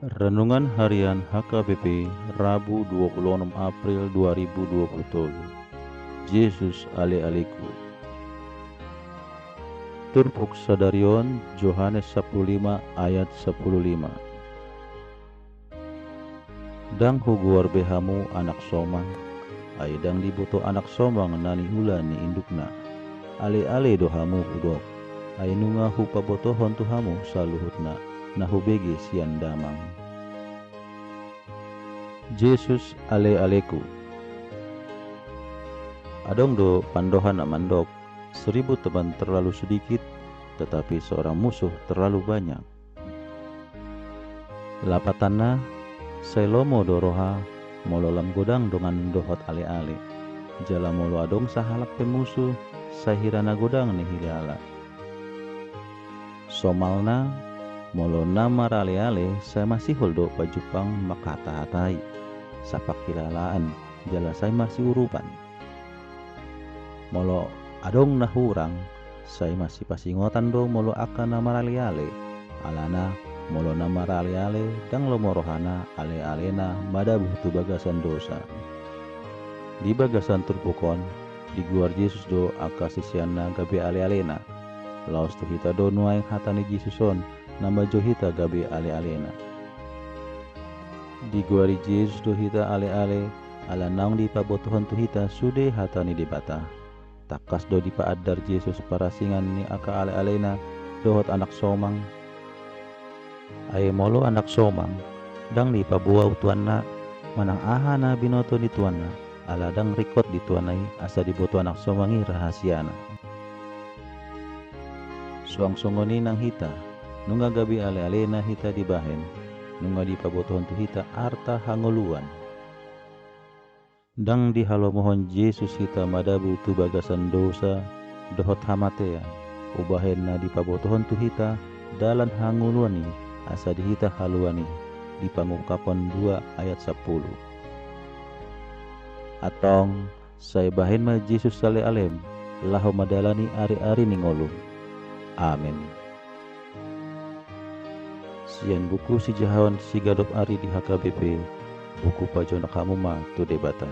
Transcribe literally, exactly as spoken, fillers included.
Renungan Harian H K B P, Rabu dua puluh enam April dua ribu dua puluh tolu. Jesus ale-aleku. Turpuk sadari on, Johannes sapuluh lima ayat sapuluh lima. Ndang hugoar be hamu anak somang, ai ndang diboto anak somang na niula ni indukna. Ale-ale do hamu hudok, ai nunga hupabotohon tu hamu saluhutna na hubege sian Damang. Jesus ale-aleku. Adong do pandohan na mandok, seribu teman terlalu sedikit, tetapi seorang musuh terlalu banyak. Lapatanna, sai lomo do roha molo lam godang dongan dohot ale-ale. Jala molo adong sahalak pe musu, sai hira na godang nihilala. Somalna, molo na marale-ale sai masihol do pajumpang mangkata-hatai, sapanghilalaan, jala sai masiurupan. Molo adong na hurang, sai masipasingotan do molo angka na marale-ale. Alana, molo na marale-ale, ndang lomo rohana ale-alena madabu tu bagasan dosa. Di bagasan turpuk on, digoar Jesus do angka siseanna gabe ale-alena. Laos tu hita do nuaeng hata ni Jesus on, na manjou hita gabe ale-alena. Digoari Jesus do hita ale-ale, ala naung dipabotohon tu hita sude hata ni Debata. Tangkas do dipaandar Jesus parasingan ni angka ale-alena dohot anak somang. Ai molo anak somang, ndang dipaboa tuanna manang aha na binoto ni tuanna, ala ndang ringkot di tuanna i asa diboto anak somang i rahasiana. Suang songon i nang hita, nunga gabe ale-alena hita dibahen, nunga dipabotohon tu hita arta hangoluan. Ndang dihalomohon Jesus hita madabu tu bagasan dosa dohot hamatean, umbahen na dipabotohon tu hita dalan hangoluan i asa di hita haluan i, di Pangungkapon dua ayat sapuluh. Antong, sai bahen ma Jesus ale-alem, laho mandalani ari-ari ni ngolum. Amen. Sian buku sijahaon siganup ari di H K B P, buku pajonok hamu ma tu Debata.